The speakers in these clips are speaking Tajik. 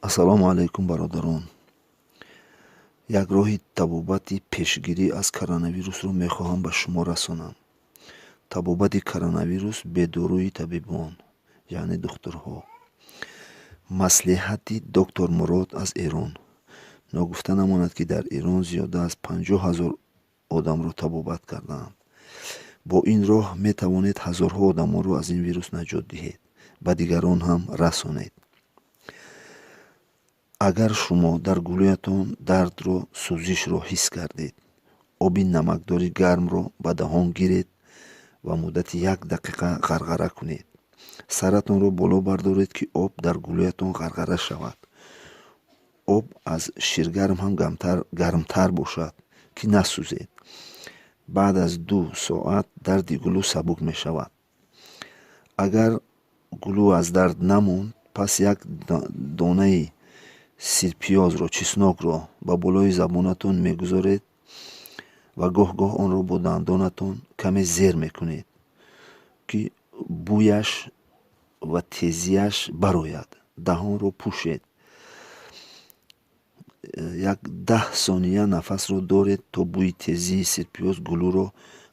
Ассалому алайкум, бародарон. Як роҳи табобати пешгирӣ аз коронавирусро мехоҳам ба шумо расонам. Табобати коронавирус бе доруи табибон, яъне духтурҳо. Маслиҳати доктор Мурод аз Эрон. Ногуфта намонад, ки дар Эрон зиёда аз 50 000 одамро табобат кардаанд. Бо ин роҳ метавонед ҳазорҳо одамонро аз ин вирус наҷот диҳед, ба дигарон ҳам расонед. Агар шумо дар гулӯятон дардро, сӯзишро ҳис кардед, оби намакдори гармро ба даҳон гиред ва муддати як дақиқа ғарғара кунед. Саратонро боло бардоред, ки об дар гулӯятон ғарғара шавад. Об аз ширгарм ҳам гармтар бошад, ки насӯзед. Баъд аз 2 соат дарди гулӯ сабук мешавад. Агар гулӯ аз дард намонд, пас як донаи сирпиёзро, чеснокро ба болои забонатон мегузоред ва гоҳ-гоҳ онро бо дандонатон каме зер мекунед, ки бӯяш ва тезиаш барояд. Даҳонро пӯшед, як 10 сония нафасро доред, то бӯи тезии сирпиёз гулӯро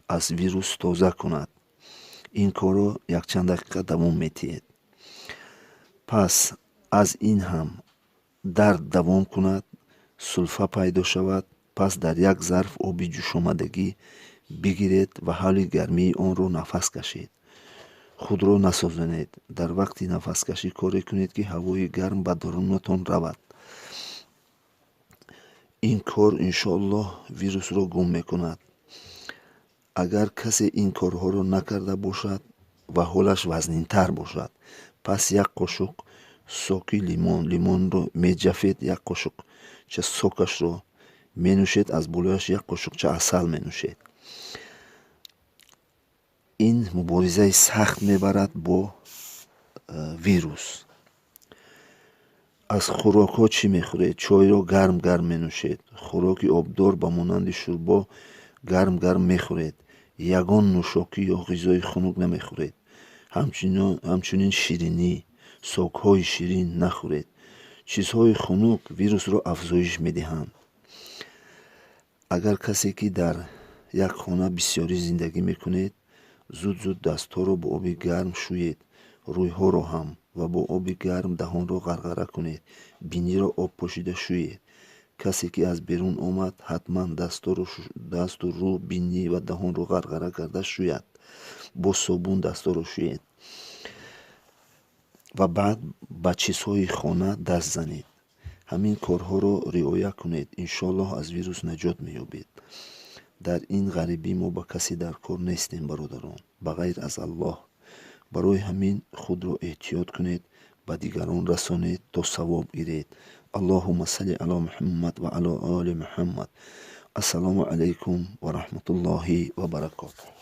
аз вирус тоза кунад. Ин корро якчанд дақиқа давом медиҳед. Пас аз ин ҳам дард давом кунад, сулфа пайдо шавад, пас дар як зарф оби ҷӯшомадагӣ бигиред ва ҳоли гармии онро нафас кашед. Худро насозонед. Дар вақти нафаскашӣ коре кунед, ки ҳавои гарм ба дарунатон равад. Ин кор, иншоаллоҳ, вирусро гум мекунад. Агар касе ин корҳоро накарда бошад ва ҳолаш вазнинтар бошад, пас як қошуқ соки лимон, лимонро меҷафед, як қошуқча сокашро менӯшед, аз болояш як қошуқча асал менӯшед. Ин муборизаи сахт мебарад бо вирус. Аз хӯрокҳо чӣ мехӯред? Чойро гарм гарм менӯшед, хӯроки обдор ба монанди шӯрбо гарм гарм мехӯред, ягон нӯшокӣ ё ғизои хунук намехӯред. Ҳамчунин ширинӣ, сокҳои ширин нахӯред. Чизҳои хунук вирусро афзоиш медиҳанд. Агар касе ки дар як хона бисёрӣ зиндагӣ мекунед, зуд зуд дастҳоро бо оби гарм шӯед, рӯйҳоро ҳам, ва бо оби гарм даҳонро ғарғара кунед, биниро об пошида шӯед. Касе ки аз берун омад, ҳатман дасту рӯ, бинӣ ва даҳонро ғарғара карда шӯяд. Бо собун дастҳоро шӯед ва баъд ба чизҳои хона даст занед. Ҳамин корҳоро риоя кунед, иншоаллоҳ, аз вирус наҷот меёбед. Дар ин ғарибӣ мо ба касе дар кор нестем, бародарон, ба ғайр аз Аллоҳ. Барои ҳамин худро эҳтиёт кунед, ба дигарон расонед, то савоб гиред. Аллоҳумма салли ало Муҳаммад ва ало оли Муҳаммад. Ассалому алайкум ва раҳматуллоҳи ва баракотуҳ.